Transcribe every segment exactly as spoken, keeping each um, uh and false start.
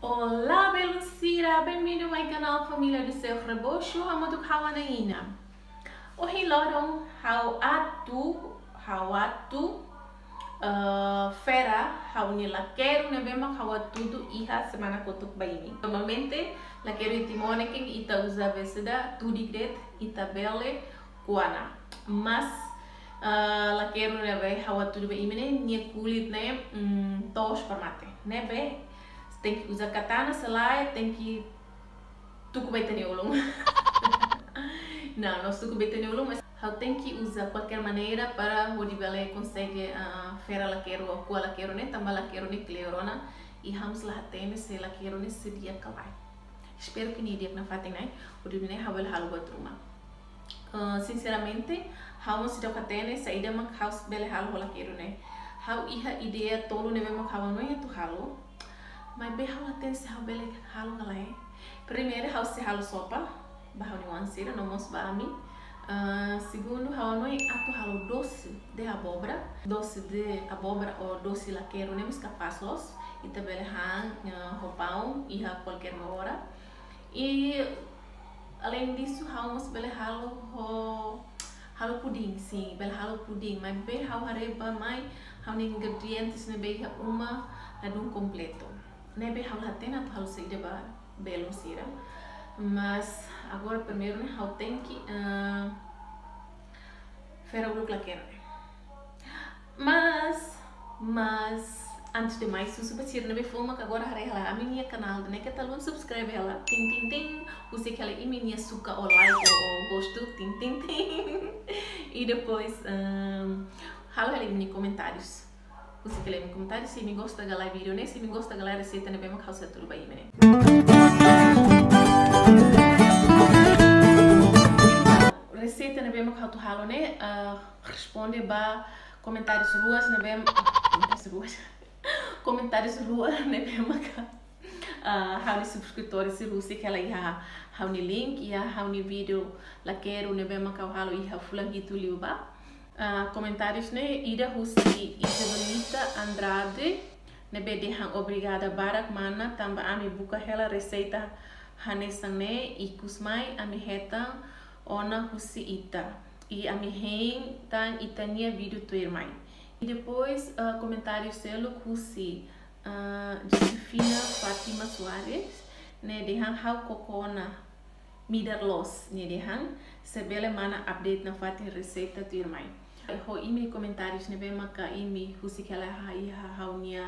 Olá, belun sira, bem-vindo ao canal Família do Seu Rebocho, hamutuk ho ha'u Ana Ina. Ohin loron, ha'u atu, ha'u atu, eh, fera ha'u-nia lakeru ne'ebé mak ha'u hatudu iha semana kotuk ba imi. Normalmente, lakeru iha Timor ne'e ita uza beseda tudik de'it, ita bele kuana. Mas, eh, lakeru ne'ebé ha'u hatudu ba imi ne'e, nia kulit ne'e, mm, toos para mate. Ne'ebé, tenke uza katana, se lae, tenke tuku ba ita-nia ulun. Não, não tuku ba ita-nia ulun, mas ha'u tenke uza kualkér maneira para hodi bele konsege, ah, fera lakeru ou kua lakeru ne'e, tanba lakeru ne'e kleur ona, i ha'u mós la hatene se lakeru ne'e sei di'ak ka lae. Espera ke nia di'ak nafatin, ne'e, hodi nune'e ha'u bele halo buat ruma. Ah, sinceramente, ha'u mós seidauk hatene saida mak ha'u bele halo ho lakeru ne'e. Ha'u iha ideia tolu ne'ebé mak ha'u hanoin atu halo, maibé ha'u la hatene se ha'u bele halo ka lae. Primeiru, ha'u sei halo sopa ba ha'u-nia oan sira, no mós ba ami. Ah, segundu, ha'u hanoin atu halo doce de abóbora, doce de abóbora ou doce lakeru ne'e mós kapás loos, ita bele han, ah, ho paun iha kualkér ora. I além disso, ha'u mós bele halo ho, halo pudim, sin, bele halo pudim, maibé ha'u haree ba mai ha'u-nia ingredientes ne'ebé iha uma ladún kompletu. Ne'ebé ha'u la hatene atu halo saida ba belun sira. Mas agora primeiru ne'e ha'u tenke, ah, fera uluk lakeru ne'e. Mas, mas, antes de mais, husu ba sira ne'ebé foin mak agora haree hela ami-nia kanál ne'e, keta haluha subscribe hela, tin, tin, tin, husik hela imi-nia suka ou like ou, ou gostu, tin, tin, tin. I depois, ehm, halo hela imi-nia komentárius. Husik hela imi-nia komentáriu se imi gosta ka lae vídeo ne'e, se imi gosta ka lae reseita ne'ebé mak ha'u sei hatudu ba imi ne'e. Reseita ne'ebé mak ha'u atu halo ne'e, ah, responde ba komentárius rua ne'ebé, komentárius rua, komentárius rua ne'ebé mak, ah, ha'u-nia subscritor sira husik hela iha ha'u-nia link, iha ha'u-nia vídeo lakeru ne'ebé mak ha'u halo iha fulan hitu liubá. Ah, komentárius ne'e ida husi Isabelita Andrade, ne'ebé dehan: "Obrigada barak, mana, tanba ami buka hela reseita hanesan ne'e, ikus mai ami hetan ona husi ita. I ami hein tan ita-nia vídeo tuirmai." I depois, ah, komentáriu seluk husi, ah, Josefina Fátima Soares, ne'e dehan: "Ha'u koko ona, midar loos," nia dehan, "se bele mana update nafatin reseita tuirmai." Ho imi komentárius ne'ebé maka imi husik hela iha ha'u-nia,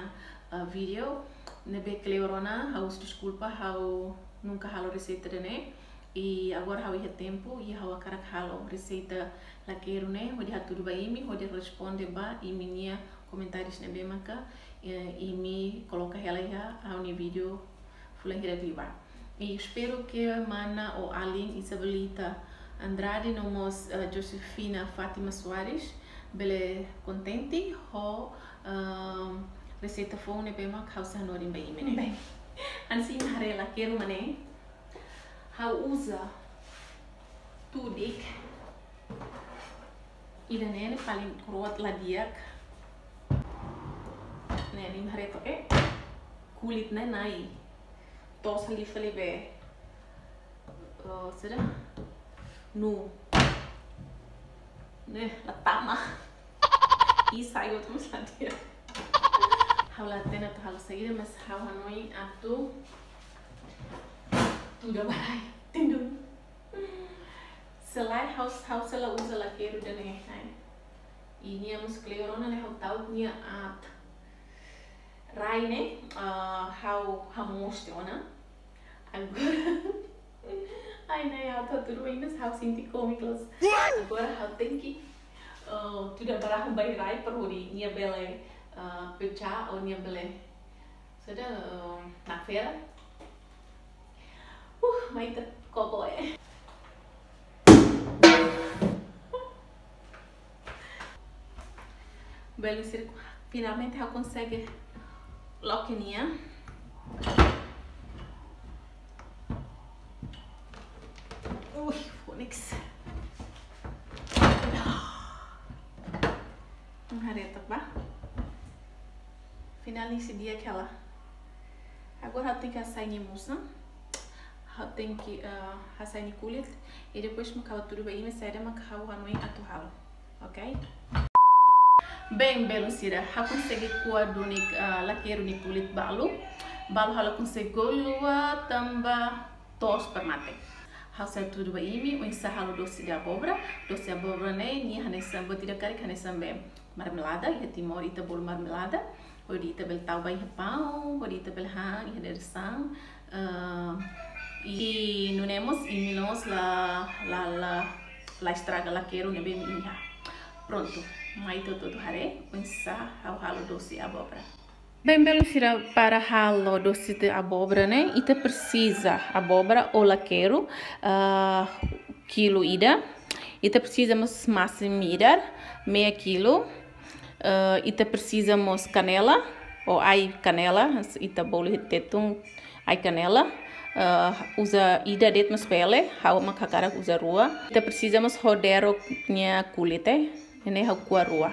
ah, vídeo ne'ebé kleur ona, ha'u husu deskulpa, ha'u nunka halo reseita ida-ne'e. I agora ha'u iha tempu, i ha'u hakarak halo reseita lakeru ne'e, hodi hatudu ba imi, hodi responde ba imi-nia komentárius ne'ebé maka, eh, imi koloka hela iha ha'u-nia vídeo fulan hirak liubá. I espera ke mana ou alin Isabelita Andrade no mós, eh, Josefina Fátima Soares bele kontente ho, ehm, reseita foun ne'ebé mak ha'u sei hanorin ba imi ne'e. Bem, hanesan imi haree lakeru mak ne'e, ha'u uza tudik. Ida-ne'e ne'e paling kroat la di'ak. Ne'e, imi haree to'ok, eh? Kulit ne'e nai. Toos liu fali be. Oh, sudah. Nu. Ne'e, la tama. I sai outro mais la di'ak. Ha'u la hatene atu halo saida, mas ha'u hanoin atu tuda ba rai. Tindun. Se lae ha'u, ha'u sei la uza lakeru ida-ne'e, ne'e. I nia mós kleur ona, ne'e ha'u tau nia aat. Rai ne'e, ah, ha'u hamoos tiha ona. Agora. Ai, ne'e ha'u tau tudu ainda ha'u sente kómiku loos. Agora ha'u tenke, ah, tuda ba rahun ba rai para hodi nia bele, ah, pecah ou nia bele. Sudah, ah, nakfera. Uh, mai ita koko, eh. Belun sira, finalmente ha'u konsege loke nia. Ui, Phoenix. Haree to'ok ba. Finalmente di'ak hela. Agora ha'u tenke hasai nia musan, ha'u tenke, ah, hasai nia kulit, i depois mak ha'u hatudu ba imi saida mak ha'u hanoin atu halo, ok? Bem, belun sira, ha'u konsege ko'a duni, ah, lakeru nia kulit balu, balu ha'u la konsege ko'a tanba toos para mate. Ha'u sei hatudu ba imi oinsá halo doce de abóbora. Doce de abóbora ne'e, nia hanesan, buat ida karik hanesan be marmelada, iha Timor ita bolu marmelada. Hodi ita bele tau ba iha paun, hodi ita bele han iha dadeer-saan. Eh, i nune'e mós, imi la'ós la, la, la, la estraga lakeru ne'ebé imi iha. Prontu, mai ita hotu-hotu haree oinsá ha'u halo doce de abóbora. Bem, belun sira, para halo doce de abóbora ne'e, ita presiza abóbora ou lakeru, ah, kilu ida. Ita presiza mós masin-midar, meia kilu. Ah, ita presiza mós kanela, ou ai-kanela, ita bolu iha Tetun ai-kanela. Ah, uza ida de'it mós bele, ha'u mak hakarak uza rua. Ita presiza mós ho derok nia kulit, eh. Ne'e ha'u ko'a rua.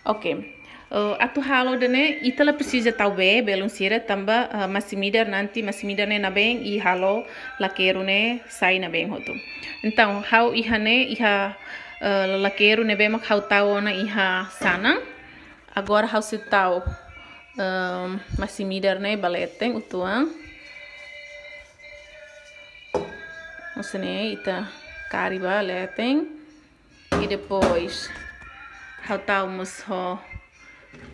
Ok. Eh, atu halo ida-ne'e, ita la presiza tau bee, belun sira, tanba, eh, masin-midar nanti, masin-midar ne'e nabeen i halo lakeru ne'e sai nabeen hotu. Entaun, ha'u iha ne'e, iha, eh, lakeru ne'ebé mak ha'u tau ona iha sanan. Agora ha'u sei tau, eh, masin-midar ne'e ba leten uitoan. Hanesan ne'e ita kari ba leten. I depois ha'u tau mós ho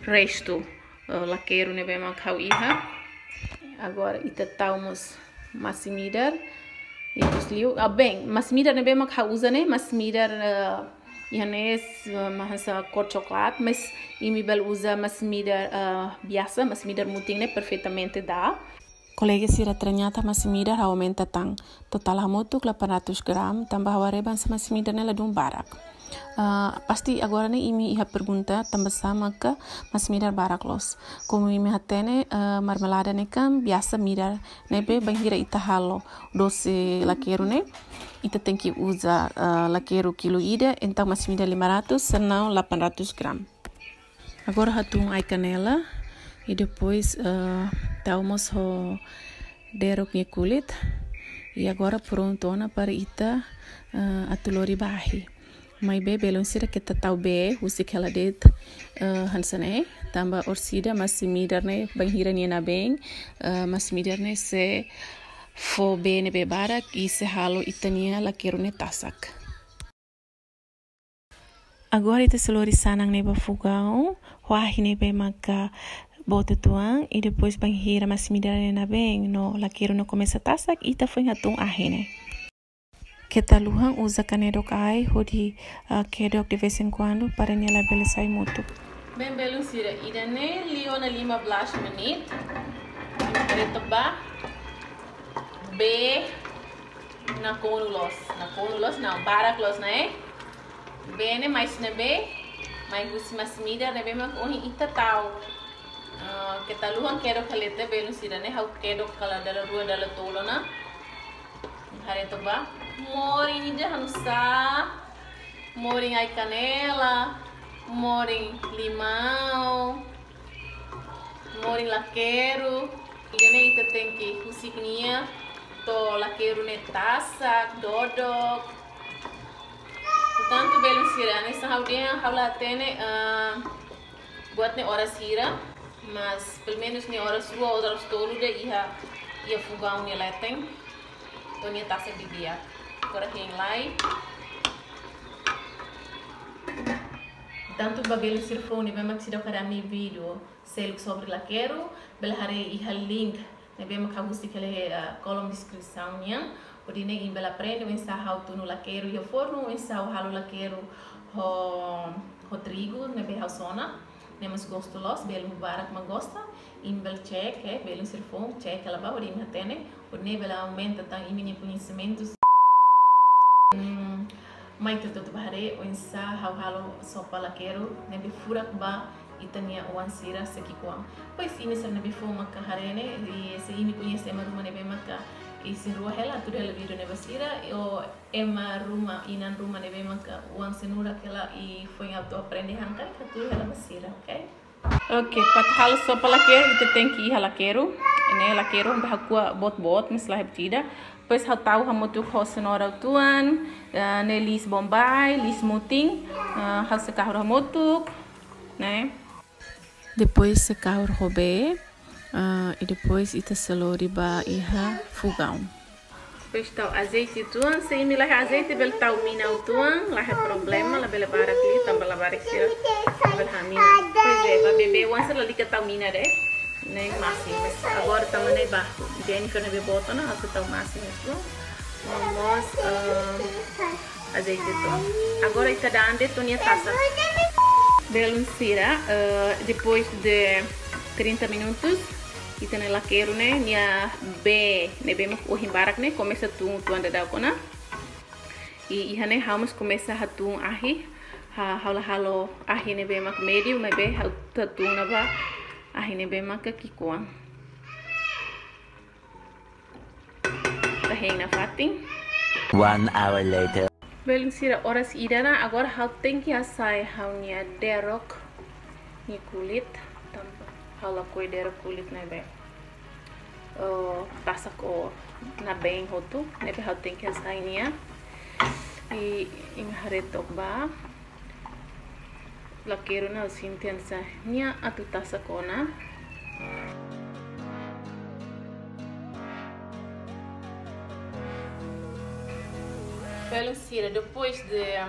restu, eh, lakeru ne'ebé mak ha'u iha. Agora ita tau mós masin-midar. I depois liu, ah, bem, masin-midar ne'ebé mak ha'u uza ne'e, masin-midar, eh, iha ne'e, eh, mak hanesan kór coklat, mas imi bele uza masin-midar, eh, biasa, masin-midar mutin ne'e perfeitamente dá. Kolega sira, ternyata masin-midar ha'u aumenta tan. Totál hamutuk delapan ratus gram, tanba ha'u haree ba hanesan masin-midar ne'e ladún barak. Ah, pasti agora ne'e imi iha pergunta, tanbasá maka masin-midar barak loos. Komu imi hatene, ah, marmelada ne'e kan biasa midar, ne'ebé bainhira ita halo doce lakeru ne'e, ita tenke uza, ah, lakeru kilu ida, entaun masin-midar lima ratus, senão delapan ratus gram. Agora ha'u tun ai-kanela, i depois, eh, tau mós ho derok nia kulit. I agora prontu ona para ita, eh, atu lori ba ahi. Maibé belun sira, keta tau bee, husik hela de'it, eh, hanesan ne'e, tanba orsida masin-midar ne'e bainhira nia nabeen, eh, masin-midar ne'e sei fó bee ne'ebé barak i sei halo ita-nia lakeru ne'e tasak. Agora ita sei lori sanan ne'e ba fogaun, ho ahi ne'ebé maka boot uitoan, i depois bainhira masin-midar ne'e nabeen no lakeru ne'e komesa tasak, ita foin hatún ahi ne'e. Keta haluha uza kanedok ai hodi, ah, kedok de vez em quando para nia labele sai mutuk. Bem, belun sira, ida-ne'e liu ona lima belas menit. Haree to'ok bá, bee nakonu loos, nakonu loos, nakonu barak loos ona, eh. Bee ne'e mai husi ne'ebé, mai husi masin-midar ne'ebé mak ohin ita tau. Ah, keta haluha kedok hela de'it, belun sira, ne'e ha'u kedok kala dala rua dala tolu ona. Haree to'ok bá, morin ida hanusá, morin ai-kanela, morin limão, morin lakeru. Ida-ne'e ita tenke husik nia to'o lakeru ne'e tasak, dodok. Portantu, belun sira, hanesan ha'u dehan, ha'u la hatene, ah, buat ne'e oras hira, mas pelumenus ne'e oras rua ou oras tolu de'it iha, iha fogaun nia leten. To'o nia tasak didi'ak. Agora hein lai. Portantu, ba belun sira foun ne'ebé mak seidauk haree ami-nia vídeo seluk sobre lakeru, bele haree iha link ne'ebé mak ha'u husik hela iha, ah, kolom deskrisaun nian. Hodi nune'e imi bele aprende oinsá ha'u tunu lakeru iha fornu, oinsá ha'u halo lakeru ho, ho trigu ne'ebé ha'u sona. Ne'e mós gostu loos, belun barak mak gosta. Imi bele cek, eh, belun sira foun, cek hela bá, hodi imi hatene, hodi nune'e bele aumenta tan imi-nia koñesimentus. Hmm, mai ita hotu-hotu bá haree oinsá ha'u halo sopa lakeru ne'ebé furak ba ita-nia oan sira sei ki'ikoan. Pois imi sira ne'ebé foun maka haree ne'e, i se imi koñese ema ruma ne'ebé maka isin-rua hela, hatudu hela vídeo ne'e ba sira, ou ema ruma, inan ruma ne'ebé maka oan sei nurak hela i foin atu aprende han karik, hatudu hela ba sira, ok? Oke, para halo sopa lakeru, ita tenke iha lakeru. Ne'e lakeru, ita hakua boot-boot, mas la heptida. Depois ha'u tau hamutuk ho senoura uitoan, eh, ne'e liis bombai, liis mutin, eh, ha'u sei kahur hamutuk, ne'e. Depois sei kahur ho bee, ah, i depois ita sei lori ba iha fogaun. Depois tau azeite uitoan, se imi la iha azeite bele tau mina uitoan, la iha problema, labele barak liu, tanba labarik sira labele han mina. Pois é, ba bebé oan sira lalika tau mina de'it, ne'e masin, mas agora tanba ne'e ba Jennifer ne'ebé boot ona, ha'u sei tau masin uitoan. Vamos, ah, azeite uitoan. Agora ita dande to'o nia tasak. Belun sira, eh, depois de trinta minutos, ita-nia lakeru ne'e, nia bee ne'ebé mak ohin barak ne'e, komesa tun uitoan daudauk ona. I iha ne'e ha'u mós komesa hatun ahi, ha, ha'u la halo ahi ne'ebé mak médiu, maibé ha'u hatun ona ba ahi ne'ebé mak ki'ikoan. Ita hein nafatin. One hour later. Belun sira, oras ida ona, agora ha'u tenke hasai ha'u-nia derok nia kulit, tanba ha'u lakohi derok kulit ne'ebé, eh, tasak ona been hotu, ne'ebé ha'u tenke hasai nia. I, imi haree took ba. Lakeru ne'e ha'u sente hanesan nia atu tasak ona. Belun sira, depois de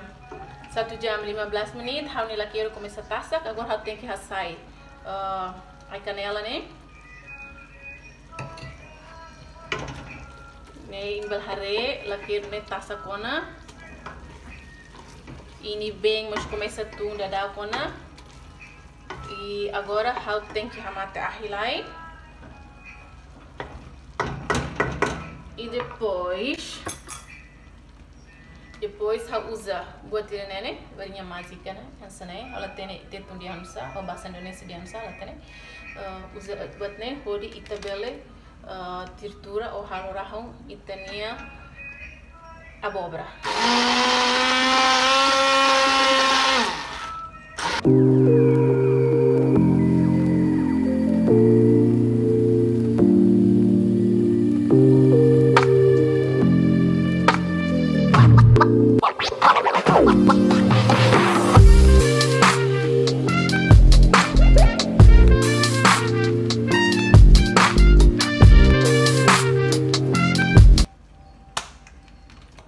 satu jam lima belas menit, ha'u-nia lakeru komesa tasak, agora ha'u tenke hasai, eh, ai-kanela ne'e. Ne'e imi bele haree, lakeru ne'e tasak ona. I nia been mós komesa tun daudauk ona. I agora ha'u tenke hamate ahi lai. I depois Depois ha'u uza buat ida-ne'e ne'e, varinha májika ne'e, hanesan ne'e, ha'u la hatene Tetun dehan oinsá, ou bahasa Indonesia dehan oinsá, ha'u la hatene. Eh, uza buat ne'e, hodi ita bele, eh, tritura ou halo rahun ita-nia abóbora.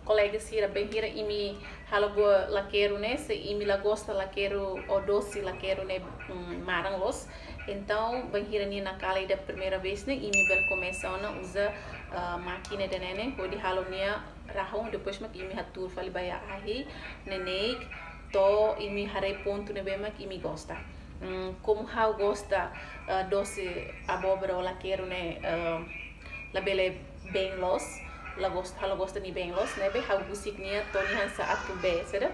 Kolega sira, bainhira imi halo buat lakeru ne'e, se imi la gosta lakeru ou dose lakeru ne'e, mm, maran loos. Entaun, bainhira nia nakali ida primeira vez ne'e, imi bele komesa ona uza, ah, mákina ida-ne'e ne'e, hodi halo nia rahun, depois mak imi hatuur fali ba iha ahi, neineik, to'o imi haree pontu ne'ebé mak imi gosta. Mm, komu ha'u gosta, ah, dose abóbora ou lakeru ne'e, ah, labele been loos, la gosta, ha'u la gosta nia been loos, ne'ebé ha'u husik nia to'o nia hanesan atu bee sira,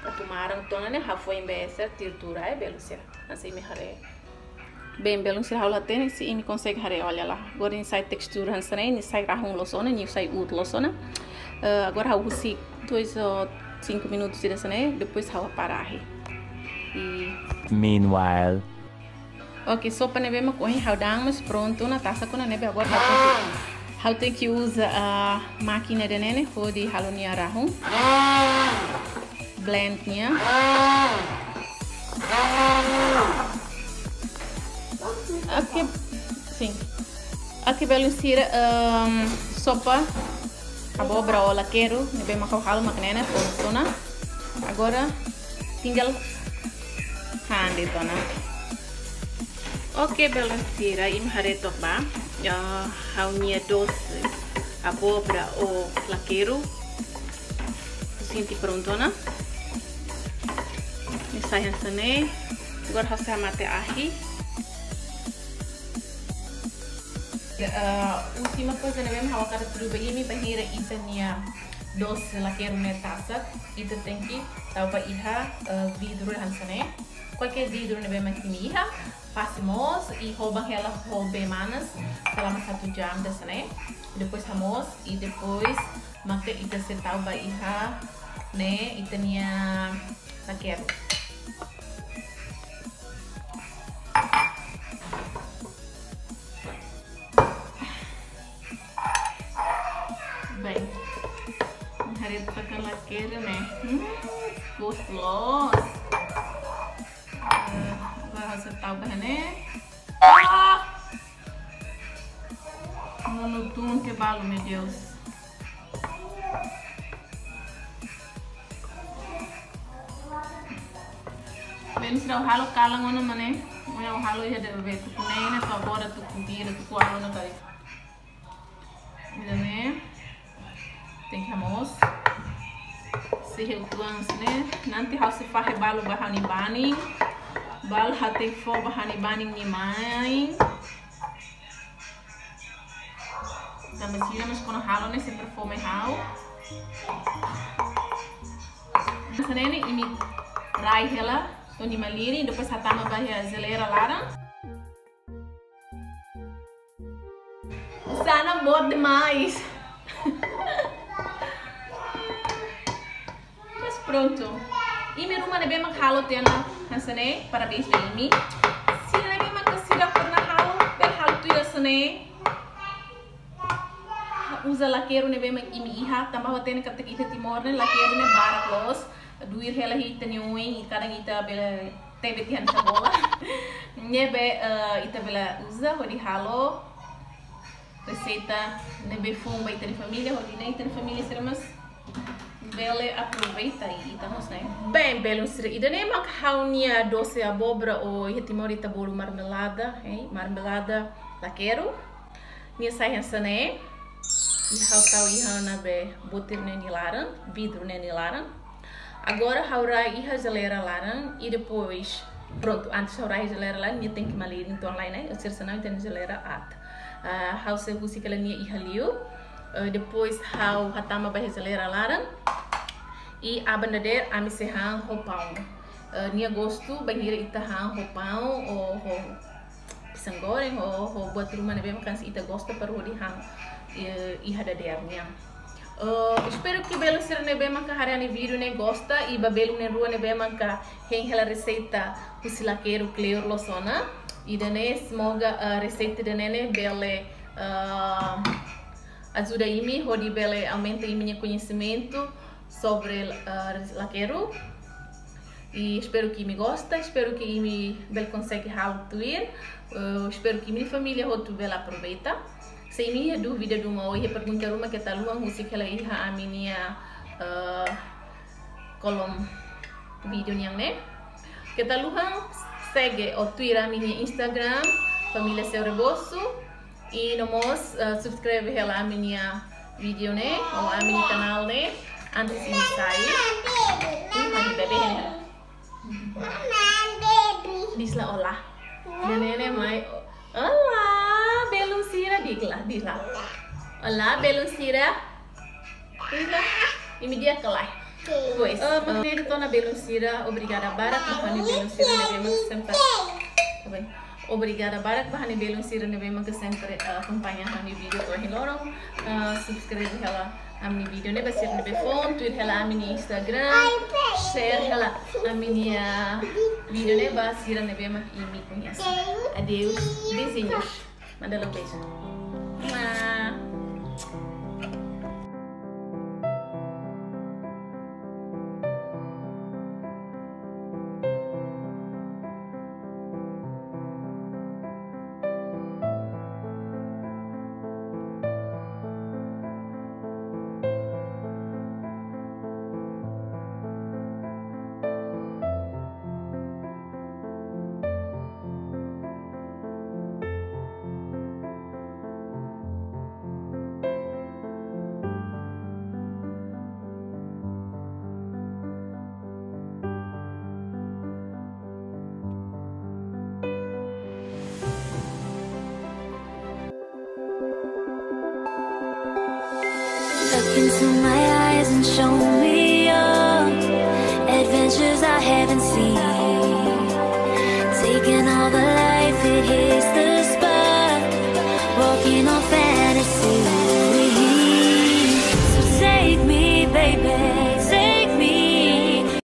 atu maran to'o ona ne'e ha'u foin bee sira, tritura, eh, belun sira. Hanesan imi haree. Bem, belun sira, ha'u la hatene se imi konsege haree, olha lá. Agora nia sai tekstura hanesan ne'e, nia sai rahun loos ona, nia sai uut loos ona. Eh, agora ha'u husik dois ou cinco minutos ida hanesan ne'e, depois ha'u hapara ahi. E meanwhile. Ok, sopa ne'ebé mak ohin ha'u da'an mós prontu ona, tasak ona, ne'ebé agora ha'u tenke, ha'u tenke uza, ah, mákina ida-ne'e ne'e hodi halo nia rahun. Blend nia. Ok, sin. Ok, belun sira, ehm, sopa abóbora ou lakeru ne'ebé mak ha'u halo mak ne'e ne'e, prontu ona. Agora tinggal han de'it ona. Ok, belun sira, imi haree took ba. Ya, ha'u-nia dose abóbora ou lakeru ha'u sente prontu ona. Nia sai hanesan ne'e. Agora ha'u sei hamate ahi. Eh, última coisa ne'ebé mak ha'u hakarak hatudu ba imi, bainhira ita-nia dose lakeru ne'e tasak, ita tenke tau ba iha, eh, vidru hanesan ne'e. Kualkér vidru ne'ebé mak imi iha, fase moos, i hoban hela ho bee manas selama satu jam hanesan ne'e. Depois hamoos, i depois maka ita sei tau ba iha ne'e ita-nia lakeru. Ere ne'e. Hmm, gostu loos. Eh, agora ha'u sei tau ba iha ne'e. Ah! Nonu tun ke balu, meu Deus. Belun sira, ha'u halo kalan ona, maun. Maun, ha'u halo iha ne'ebé, tuku neen, tuku agora, tuku bira, tuku alu na kali. Ida-ne'e tenke hamoos. Se ha'u tuan sira-ne'e, nanti ha'u sei fahe balu ba ha'u-nia banin. Balu ha'u tenke fó ba ha'u-nia banin nia mãe. Tanba sira mós kuandu halo ne'e sempre fó mai ha'u. Hanesan ne'e imi rai hela to'o nia malirin, depois hatama ba iha jeleira laran. Sana boot demais. Mas prontu. Imi ruma ne'ebé mak halo tiha ona hanesan ne'e, parabéns ba imi. Sira ne'ebé mak seidauk pernah halo, bele halo tuir hanesan ne'e. Uza lakeru ne'ebé mak imi iha, tanba ha'u hatene katak iha Timor ne'e lakeru ne'e barak loos, duir hela iha ita-nia oin, kadang ita bele tebe tiha ona sabola. Ne'ebé, eh, ita bele uza hodi halo reseita ne'ebé foun ba ita-nia família, hodi nune'e ita-nia família sira mós bele aproveita i ita mós, ne'e. Bem, belun sira, ida-ne'e mak ha'u-nia dose abóbora, ou iha Timor ita bolu marmelada, hein? Marmelada lakeru. Nia sai hanesan ne'e. I ha'u tau iha ne'ebé botir ne'e nia laran, vidru ne'e nia laran. Agora ha'u rai iha jeleira laran i depois, prontu, antes ha'u rai jeleira laran, nia tenke malirin uitoan lai, ne'e, sira, senão ita-nia jeleira aat. Ah, ha'u sei husik hela nia iha li'ur. Eh, depois ha'u hatama ba iha jeleira laran i aban dadeer ami sei han ho paun. Eh, nia gostu bainhira ita han ho paun ou ho pisang goreng ou, ou buat ruma ne'ebé mak hanesan ita gosta para hodi han, eh, iha dadeer nian. Eh, espera ke belun sira ne'ebé mak haree ha'u-nia vídeo ne'e gosta, i ba belun na'in-rua ne'ebé mak hein hela reseita husi lakeru kleur loos ona. Ida-ne'e, semoga, eh, reseita ida-ne'e ne'e bele, eh, ajuda imi hodi bele aumenta imi-nia koñesimentu sobre, eh, lakeru. I espera ke imi gosta, espera ke imi bele konsege halo tuir. Eh, espera ke imi-nia família hotu bele aproveita. Se imi iha dúvida ruma ou iha pergunta ruma, keta haluha husik hela iha ami-nia, eh, kolom vídeo nian ne'e. Keta haluha segue ou tuir ami-nia Instagram, Família Seu Reboso. I no mós, eh, subscreve hela ami-nia vídeo ne'e, ou ami-nia kanál ne'e, antes imi sai. Ih, mani bebé ne'e. Diz lá olá. Ne'e, ne'e, ne'e, mai. Olá, belun sira, diz lá, diz lá. Olá, belun sira. Diz lá. Imi di'ak ka lae? Pois, eh, mak ne'e de'it ona belun sira, obrigada barak ba ha'u-nia belun sira ne'ebé mak sempre. Tá bem. Obrigada barak ba ha'u-nia belun sira ne'ebé mak sempre, eh, akompaña ha'u-nia vídeo to'o ohin loron. Eh, subscreve hela ami-nia vídeo ne'e ba sira ne'ebé foun, tuir hela ami-nia Instagram, share hela ami-nia, eh, vídeo ne'e ba sira ne'ebé mak imi koñese. Adeus, beijinhos. Manda lá um beijo. Mua. Look into my eyes and show me your adventures I haven't seen.